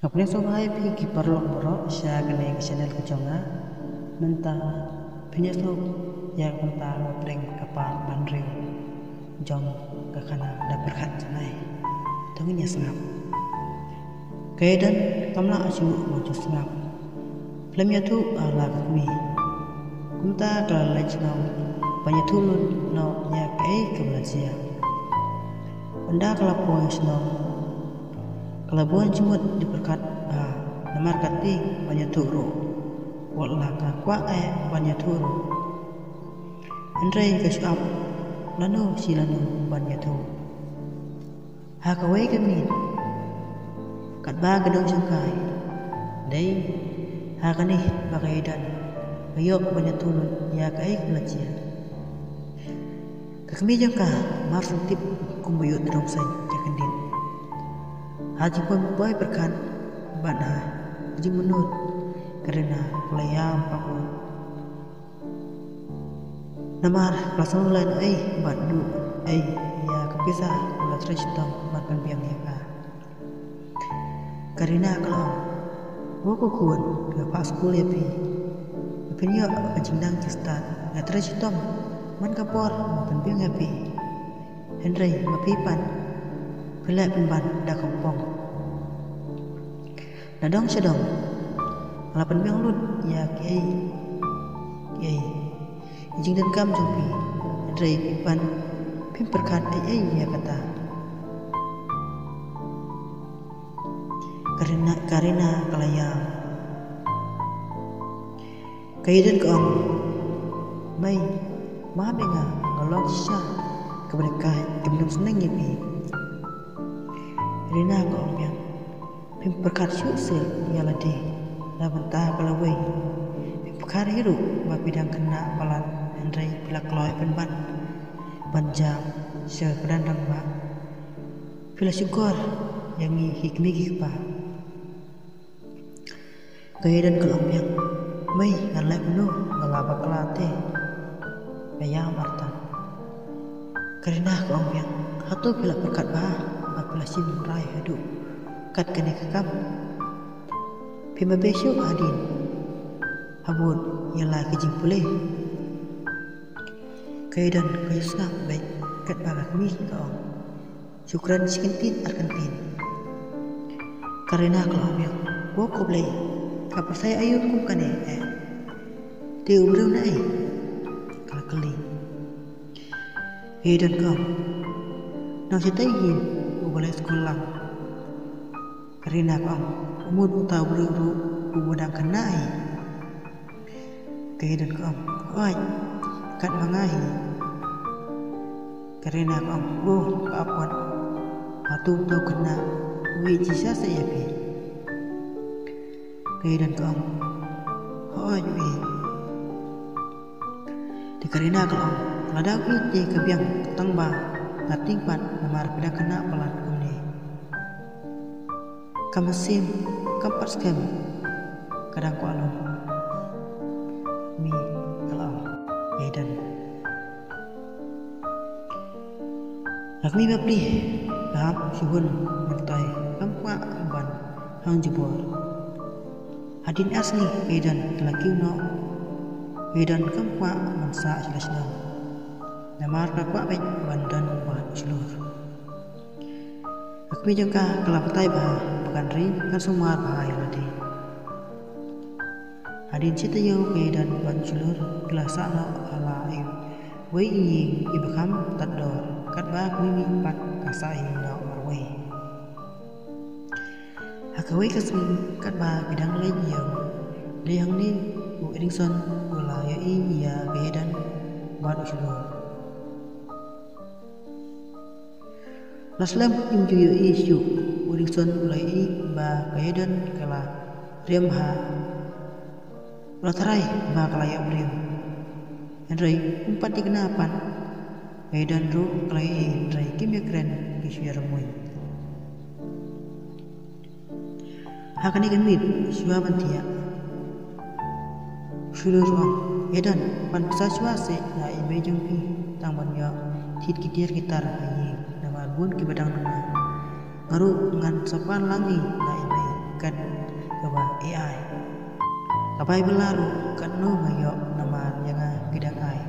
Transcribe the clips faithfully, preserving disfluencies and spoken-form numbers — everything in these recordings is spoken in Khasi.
Nga pdiang sngewbha ïa phi ki paralok baroh sha kane ka channel ka jong nga. Mynta phin ïohsngew ïa ka bynta ba pdeng ka part ba hynriew jong ka khana Da Pyrkhat Janai. To ngin ïa sngap. Ka Eden kam lah shuh ban shu sngap. Khlem ïathuh ha la ka kmie. Kumta ka la leit shnong ban ïathuh lut noh ïa kaei kaba la jia. Ynda ka la poi shnong ka la bun jingmut da pyrkhat bha namar ka tieng ban ïathuh ruh. Wat la ka kwah eh ban ïathuh ruh, hynrei ka shu ap lano shi lano ban ïathuh. Ha kawei ka miet katba ka dang shongkai, dei ha kane ba ka Eden ka ïoh ban ïathuh lut ïa kaei kaba la jia. Ka kmie jong ka mar shu tip kumba ïoh tyrong saiñ ïa kyndit. Ha jingpoi pyrkhat bad ha jingmynnud, ka Rina ka la ïam bak lut. Namar ka la sngewlyngngoh ei bad duh ei ïa ka pisa ba la trei shitom ban pynbiang ïa ka. Ka Rina ka la ong, "Ko khun, nga phah skul ïa phi ba phin ïoh ka jingnang jingstad. Nga trei shitom man ka por ban pynbiang ïa phi, hynrei ma phi pat phi leh pynban da ka pong. Na dong sha dong nga la pynbiang lut ïa kiei kiei ki jingdonkam jong phi, hynrei phi pat phim pyrkhat ei ei ïa kata." Ka Rina, ka Rina ka la ïam. Ka Eden ka ong, "Mei, map ïa nga, nga long shisha kaba dei kai, kaba nym sneng ïa phi." Rina ka ong biang, "Phim pyrkhat shuh shuh ïa lade na bynta ka lawei. Phim pyrkhat hi ruh ba phi dang khynnah palat, hynrei phi la kloi pynban ban jam sha ka dang rangbah. Phi la shukor ïa ngi hi kmie hi kpa." Ka Eden ka la ong biang, "Mei, ngan leh kumno, nga la bakla te, nga ïam artat." Ka Rina ka ong biang, "Hato phi la pyrkhat bha ba phi la shim rai haduh kat kane ka kam? Phi ma beh shuh hadien ha bud ïa la ki jingpule." Ka Eden ka ïa sngap beit katba ka kmie ka ong, "Shu kren shi kyntien ar kyntien." Ka Rina ka la ong biang, "Ko, ko Blei, ka pyrthei aïu kum kane eh? Te u briew na ei?" ka la kylli. Ka Eden ka ong, "Nang shatei hi uba leit skul lang." Ka Rina ka ong, "Mut uta u briew ruh uba dang khynnah hi." Ka Eden ka ong, "Hooid, katba nga hi." Ka Rina ka ong, "Oh, ka apot, hato uta u khynnah u ïeit shisha seh ïa phi?" Ka Eden ka ong, "Hooid, u ïeit." Te ka Rina ka la ong, "Lada u ïeit te ka biang tang ba nga tieng pat namar phi dang khynnah palat kumne. Ka mynsiem kam pat skhem, ka dang kwah lum." Kmie ka la ong, "Eden." La kmie bapli, ka hap shu hun myntoi, kam kwah ban hang jubor. Hadien ar sngi ka Eden ka la kiew noh. Ka Eden kam kwah ban sah sha la shnong, namar ka kwah beit ban don bad u shlur. Ka kmie jong ka ka la batai bha ba kan ri kan sumar bha ïa lade. Hadien shi taïew ka Eden bad u shlur ki la sah noh ha la iwei i ïing iba kham tad dor, katba ka mihmih pat ka sah hi noh marwei. Ha kawei ka sngi katba ki dang leit ïew, dei hangne u Edingson u la ïohi ïa ka Eden bad u shlur. La slem im ju ïohi shuh, u Edingson u la ïohi ba ka Eden ka la riam bha. U la tharai ba ka la ïoh briew, hynrei um pat thikna pat. Ka Eden ruh ka la ïohi hynrei kim ïakren, ki shu ïarymmuiñ. Ha kane ka miet shuwa ban thiah, u shlur u ong, "Eden, pan pisa shuwa seh na i mei jong phi tang ban ïoh thied ki tiar ki tar ha ïing, namar bun kiba dang duna. Nga ruh ngan sa pan lang i na i mei." Kat kaba ai. Ka bai bylla ruh katno nga ïoh namar ïa nga ki dang ai.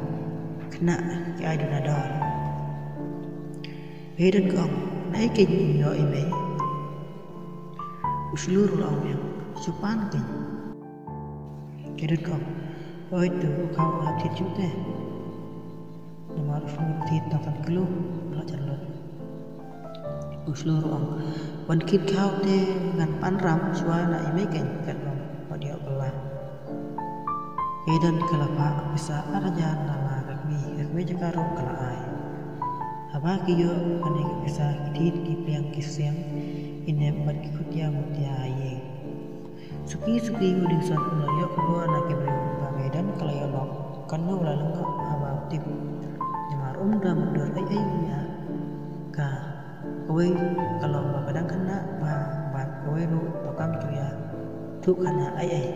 Khynnah ki ai duna dor. Ka Eden ka ong, naei keiñ ïoh i mei. U Shlur u la ong biang, shu pan keiñ. Ka Eden ka ong, oi tu u khaw u hap thied shuh te. Namar u Shlur thied tang san kilo, u la jan lut. U Shlur u ong, wan kit khaw te ngan pan ram shuwa na i mei keiñ kat long wat ïoh bylla. Ka Eden ka la phah pisa ar hajar na la ka kmie, ka kmie jaka ruh ka la ai. Haba ki ïoh kane ka pisa ki thied ki pliang ki siang, ki nep bad ki khutia mutia ha ïing. Suki suki u Dingson u la ïoh khubor na ki briew ba ka Eden ka la ïoh lok. Katno u la lyngngoh haba u tip. Namar um da mutdur ei ei ïa ka. Kawei ka long ba ka dang khynnah bha bad kawei ruh ba kam ju ïathuh khynnah ei ei.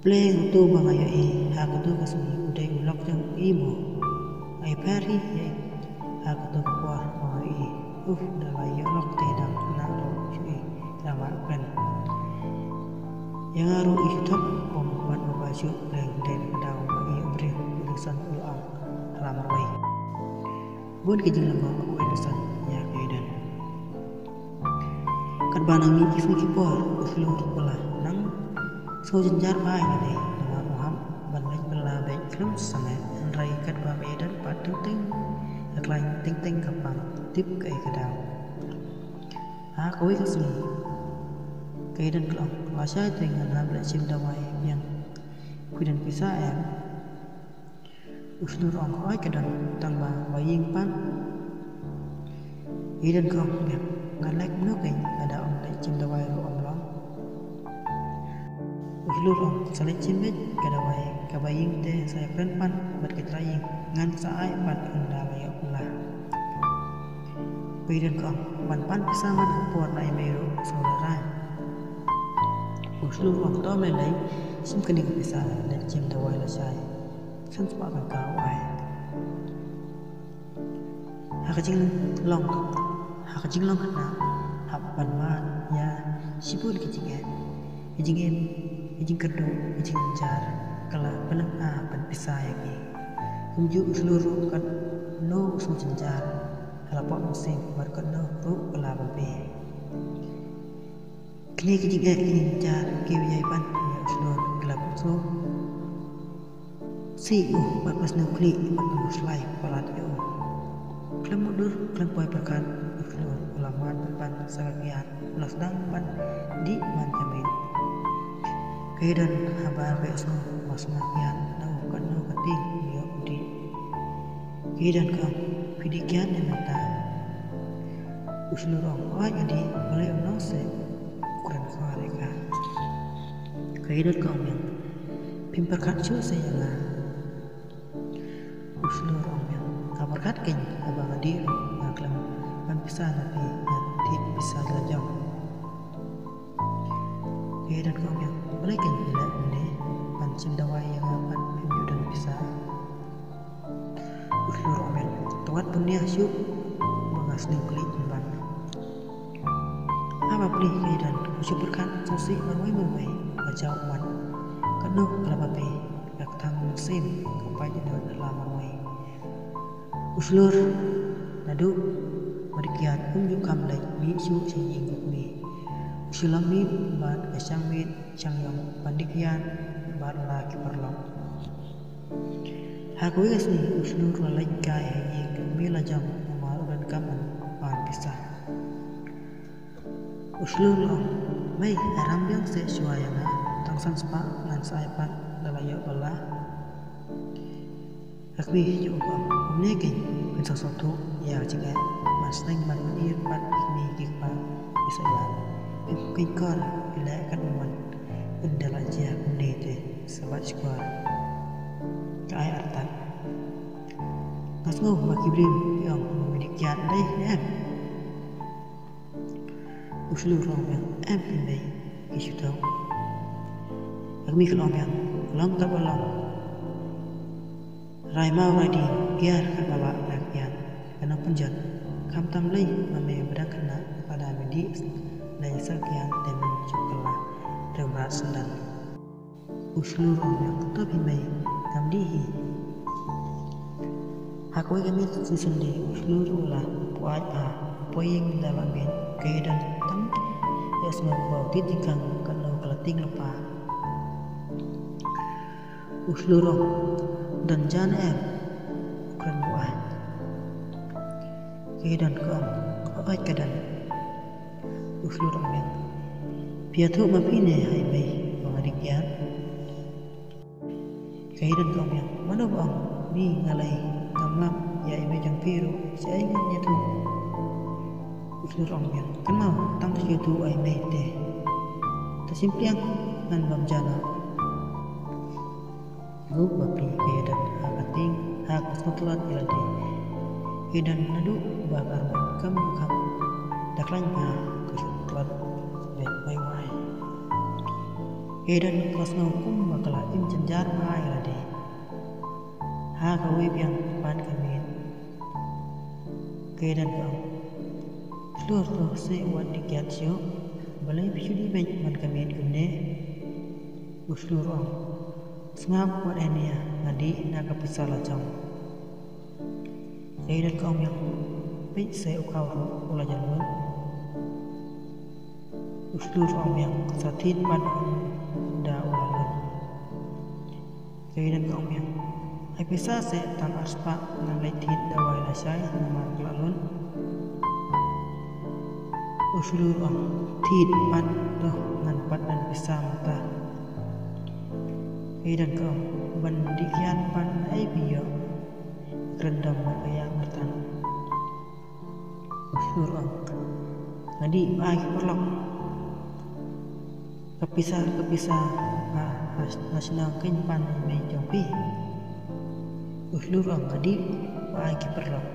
Pleng uto ba nga ïohi ha kato ka sngi u dei u lok jong i mo. Ai pher hi ïa i ha kato ka por ba nga ïohi. Uf, da la ïoh lok te dang khynnah ruh shu i. Lama kren ïa nga ruh i shu thok kum ban u ba shu pleng dei ka daw ba i briew u Dingson u la ong ha la marwei. Bun ki jinglyngngoh u Dingson ïa ka Eden. Katba nang mih ki sngi ki por u Shlur u la nang sngew jynjar bha ïa lade namar u hap ban leit bylla beit khlem sangeh, hynrei katba ka Eden pat teng teng ka khlaiñ teng teng ka pang tip kaei ka daw. Ha kawei ka sngi ka Eden ka la ong, lashai te ngan hap leit shim dawai biang. Phi don pisa em? U Shlur u ong, oi ka don, tang ba ba ïing pan. Ka Eden ka ong biang, ngan leh kumno keiñ, lada ym leit shim dawai ruh ym long. U Shlur u ong, sa leit shim beit ka dawai, kaba ïing te sa ïakren pan bad ka trai ïing, ngan sa ai pat ynda la ïoh bylla. Ka Eden ka ong, ban pan pisa man ka por na i mei ruh sngewlehrain. U Shlur u ong, to me lei, shim kane ka pisa leit shim dawai lashai. San spah tyngka u ai. Ha ka jinglong, ha ka jinglong khynnah hap ban mad ïa shibun ki jingeh, ki jingim, ki jingkyrduh, ki jingjynjar, ka la pynlong ban pisa ïa ki. Kumjuh u Shlur ruh katno u sngew jynjar ha la pok mynsiem bad katno ruh ka la bambe. Kine ki jingeh ki jingjar ki ïai ban ïa u Shlur ki la pynsngewsih ïa u bad pynsngewkhlieh bad pynsngewshlai palat ïa u. Khlem mutdur khlem poi pyrkhat u Shlur u la mad pynban sa ka kiad u la sdang ban dih man ka miet. Ka Eden haba ka ïohsngew ba sma kiad na u katno ka tieng u ïoh u dih. Ka Eden ka ong, phi dih kiad ne mynta? U Shlur u ong, oi nga dih, balei um ong se? U kren khwar ïa ka. Ka Eden ka ong biang, phim pyrkhat shuh se ïa nga? U Shlur u ong biang, nga pyrkhat keiñ, haba nga dih ruh nga khlem ban pisa na phi, nga thied pisa la jong. Ka Eden ka ong biang, balei keiñ phi leh kumne? Ban shim dawai ïa nga pat phim ju don pisa? U Shlur u ong biang, to wat pynïa shuh ba nga sngewkhlieh pynban. Haba plie ka Eden, u shu pyrkhat sngewsih marwei marwei, ka jaw ummat. Katno ka la bambe ka kthang mynsiem, ka pait ïa u ha la marwei. U Shlur naduh ba dih kiad um ju kham leit mih shuh sha ïing ka kmie. U shu long miet bad ka shang miet shang ïong ban dih kiad bad la ki paralok. Ha kawei ka sngi u Shlur u la leit kai ha ïing ka kmie la jong namar u donkam ban pan pisa. U Shlur u ong, mei, ai ram biang seh shuwa ïa nga, tang san spah ngan sa ai pat lada la ïoh bylla. Ka kmie u ong, kumne keiñ, phin sa sngewthuh ïa ka jingeh, ban sneng ban pynïar pat ïa kine ki kpa ki sa ïaid. Phi keiñ kor phi leh katno man, ynda la jia kumne te sa bat shkor. Ka ai artat. Nga sngew ba ki briew ki ong ba me dih kiad, dei ne em? U Shlur u ong biang, em phi mei, ki shu thaw. Ka kmie ka la ong biang, long tang ba long. Rai maw rai ding, kiar katba lah na kiad. Ka nongpynjot, khamtam lei ma me ba dang khynnah, Lada me dih lei sa kian te men shu kylla rem rat sendang. U Shlur ong biang, to phi mei, kam dih hi. Ha kawei ka miet shisien de u Shlur u la poi ha poi ïing da la miet, ka Ïadon tang ïa sngew ba u tied jingkhang katno ka la tieng lypa. U Shlur ong, don ja ne em? U kren buaid. Ka Ïadon ka ong, hooid ka don. U Shlur ong biang, phi ïathuh ma phi ne ha i mei ba nga dih kiad? Ka Ïadon ka ong biang, mano ba ong, ni nga lei ngam lap ïa i mei jong phi ruh, shaei ngan ïathuh? U Shlur ong biang, kynmaw tang shu ïathuh ha i mei te. To shim pliang ngan bam ja noh. Gup bapli ka Ïadon ha ka tieng ha ka sngewtlot ïa lade. Ka Ïadon naduh ba ka armet kam kham da khlaiñ bha ka sngewtlot beit wai wai. Ka Ïadon ka sngew kumba ka la im jynjar bha ïa lade. Ha kawei biang pat ka miet ka Ïadon ka ong, Shlur to seh wat dih kiad shuh, balei phi shu dih beit man ka miet kumne? U Shlur ong, sngap wat hynrei nga dih na ka pisa la jong. Ka Ïadon ka ong biang, peit seh u khaw ruh u la jan lut. U Shlur ong biang, sa thied pat da u la lut. Ka Ïadon ka ong biang, ai pisa seh tang ar spah ngan leit thied dawai lashai namar ka la lut. U Shlur ong, thied pat to ngan pat don pisa mynta. Ka Ïadon ka ong, ban dih kiad pat naei phi ïoh? Kren dom bad ka ïang artat. U Shlur ong, nga dih ba ai ki paralok. Ka pisa ka pisa ha ha shnong kein pan i mei jong phi. U Shlur ong, nga dih ba ai ki paralok.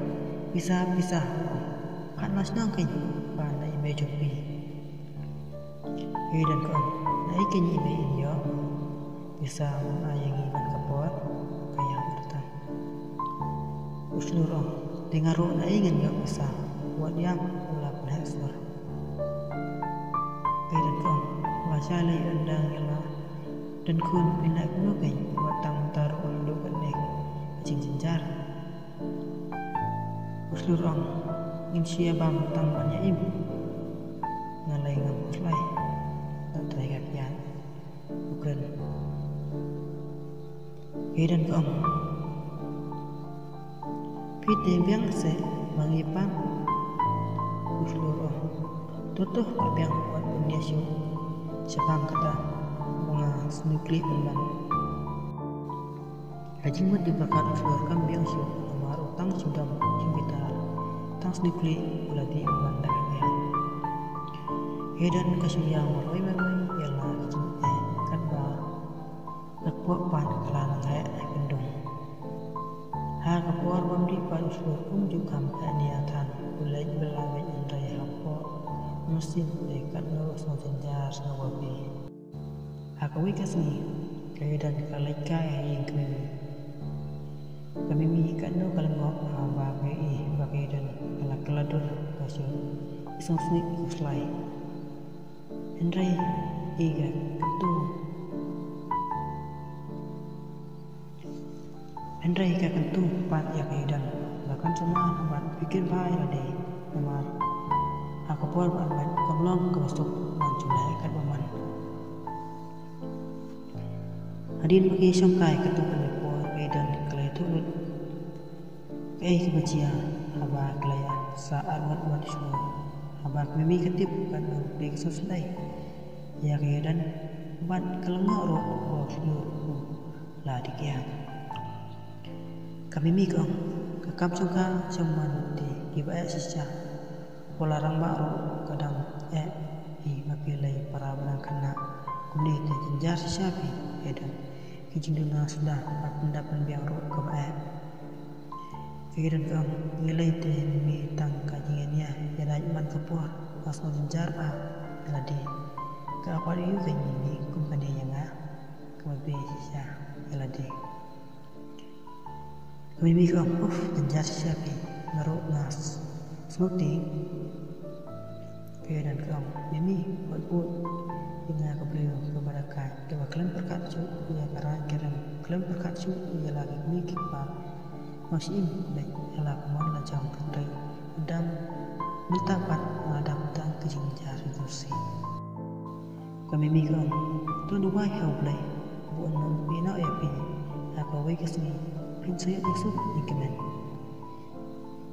Pisa pisa, ha shnong kein pan i mei jong phi. Ka Ïadon ka ong, naei kein i mei in ïoh pisa ban ai ïa ngi man ka por? Ka ïang artat. U Shlur ong, te nga ruh naei ngan ïoh pisa, wat ïam u la pynheh sur. Ka Ïadon ka ong, lashai lei ynda ngi la don khun phin leh kumno kein, wat tang mynta ruh naduh katne ka jingjynjar. U Shlur ong, ngin shu ïa bam tang ban ïa im. Nga lei ngam khuslai. Nga trei ka kiad. U kren. Ka Ïadon ka ong, phi te biang seh ma ngi pang. U Shlur ong, to to, ka biang wat pynïa shuh shaphang kata ba nga sngewkhleh pynban. Ka jingmut jingpyrkhat u Shlur kam biang shuh namar u tang shu dom jingbitar, tang sngewkhleh u la dih pynban da ka kiad. Ka Ïadon ka shu ïa marwei marwei ïa la ka jingeh katba ka kpoh pat ka la nang heh kyndong. Ha ka por bym dih pat u Shlur kumjuh kham heh nia than, u leit bylla beit hynrei hapoh mynsiem te katno ruh sngewjynjar sngewbha phi. Ha kawei ka sngi ka Ïadon ka leit kai ha ïing ka Mimi. Ka Mimi katno ka lyngngoh haba ka ïohi ba ka Ïadon ka la kylla dur, ka shu isynei sngewsih khuslai. Hynrei i ka kyntu Hynrei ka kyntu pat ïa ka Ïadon ba kan sumar bad pyrkhat bha ïa lade namar ha ka por ba armet kam long kaba suk ban shu leh katba mon. Hadien ba ki shongkai katto katne por ka Ïadon ka la ïathuh lut kaei kaba jia haba ka la ïa sah arngut bad u Shlur. Haba ka Mimi ka tip katno ka dei ka sngewsih ïa ka Ïadon bad ka lyngngoh ruh ba u Shlur u la dih kiad. Ka Mimi ka ong, ka kam jong ka jong man te kiba eh shisha. Ba la rangbah ruh ka dang eh hi, ma phi lei para ba dang khynnah kumne te jynjar shisha phi Ïadon. Ki jingduna suda bad pynda pynbiang ruh kaba eh. Ka Ïadon ka ong, ngi lei te Mimi tang ka jingïania ïa lait man ka por, ka sngewjynjar bha ïa lade. Ka apat ïa u kein Mimi kum kane ïa nga kaba beh shisha ïa lade. Ka Mimi ka ong, uf, jynjar shisha phi, nga ruh nga sngewtieng. Ka Ïaiden ka ong, Mimi, wat bud ïa nga ka briew kaba da kait, kaba khlem pyrkhat shuh ïa ka rang ka rem, khlem pyrkhat shuh ïa la ki kmie ki kpa. Nga shem beit ïa la ka mon la jong, hynrei dang mynta pat nga dap tang ka jingjia jong U Blei. Ka Mimi ka ong, to duwai ha U Blei ba un ïehnoh ïa phi, ha kawei ka sngi phin sa ïoh ïasuk ïa i kmen.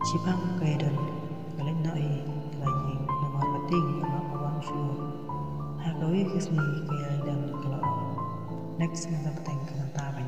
Shipang ka Ïaiden ka leit noh hi na la ïing namar ka tieng ka la wan shuh. Ha kawei ka sngi ka Ïaiden ka la ong, next nga sa bteng ka mynta.